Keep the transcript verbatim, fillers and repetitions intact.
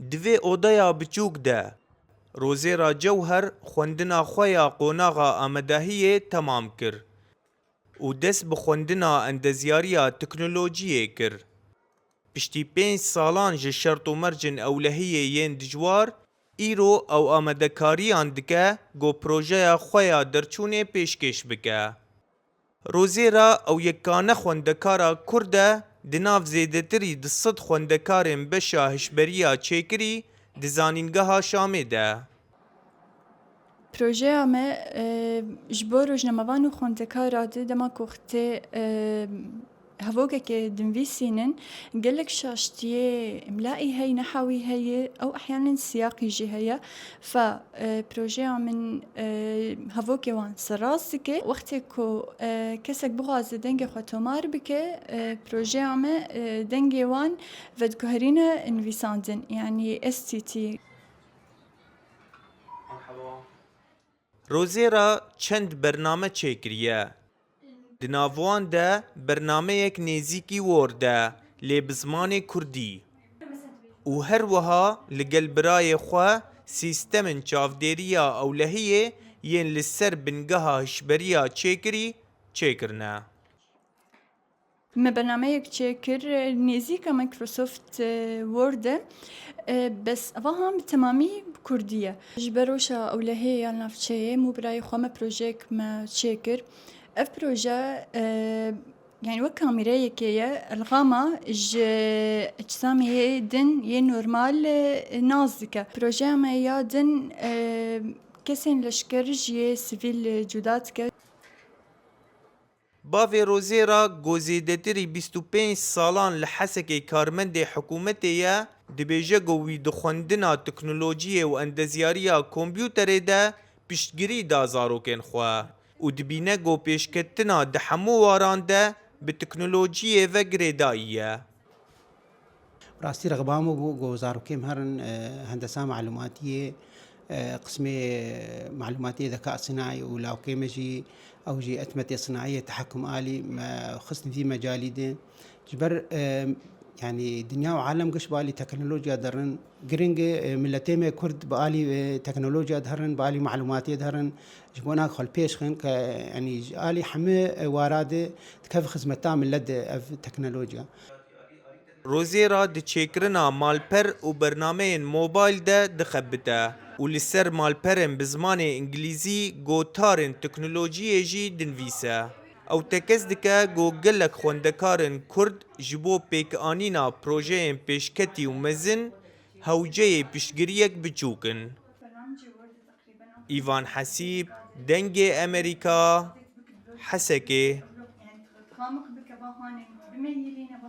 Di vê odeya biçûk de Rozêra Cewher xwendina xwe ya qonaxa amadahiyê temam kir û dest bi xwendina endezyariya teknolojiyê kir. Piştî pênc salan ji şert û mercên ewlehiyê yên dijwar, îro ew amadekariyan dike ku projeya xwe ya derçûnê pêşkêş bike. Rozêra ew yekane xwendekara Kurd e di nav zêdetirî du sed xwendekarên beşa hişberiya çêkirî di Zanîngeha Şamê de. Projeya me, e, ji bo rojnamevan û xwendekara di dema ku tê, e, hevokekê dinivîsînin, gelek şaştiyê îmlaî heye, nehawî heye, ew ehyanen siyaqî jî heye. Fa, e, projeya min, e, hevokê wan serast dike. Wextê ku, e, kesek bixwaze dengê xwe tomar bike, e, projeya me, e, dengê wan vediguherîne nivîsandin, yanî S T T. Rozêra çend bername çêkiriye. Di nav wan de bernameyek nêzîkî Word e, lê bi zimanê kurdî. Û her wiha li gel birayê xwe sîstemên çavdêriya ewlehiyê yên li ser bingeha hişberiya çêkirî çêkirine. Me bernameyek çêkir, e, nêzîka Microsoft, e, Word e. E, bes eva han bi temamî bi kurdî ye. Ji ber rewşa ewlehiyê ya navçeyê, min û birayê xwe me projeyek me çêkir. Ev proje, e, yanî wek kamîreyekê ye, elxama ji ecsamê yê din yê normal, e, nas dike. Projeya me ya din, e, kesên leşker jî yê sivîl, e, cuda dike. Bavê Rozêra ku zêdetirî bîst û pênc salan li Hesekê karmendê hikûmetê ye, dibêje ku wî di xwendina teknolojiyê û endezyariya kompûterê de piştgirî da zarokên xwe û dibîne ku pêşketina di hemû waran de bi teknolojiyê ve girêdayî ye. Rastî rexba min bû ku zarokê min herin, e, hendesa malûmatiyê, e, qismê malûmatiyê deka sinayî û lawkê me jî ew jî etmetê sinayiyê tehekum alî me xistin vî mecalî de. Ji ber, e, yanî dinya û alem giş bi alî teknolojiya derin. Giring e, e, miletê me kurd bi alî, e, teknolojiya diherin, bi alî malûmatiyê diherin. Ji bona xwe li pêş xin ke, yanî ji alî hemî, e, wara de dikeve xizmeta milet de ev teknolojiya. Rozêra di çêkirina malper û bernameyên mobayl de dixebite û li ser malperên bi zimanê îngilîzî gotarên teknolojiyê jî dinivîse. Ew tekez dike ku gelek xwendekarên kurd ji bo pêkanîna projeyên pêşketî û mezin hewceyê piştgiriyek biçûk in. Îvan Hesîb, Dengê Emerîka, Hesekê.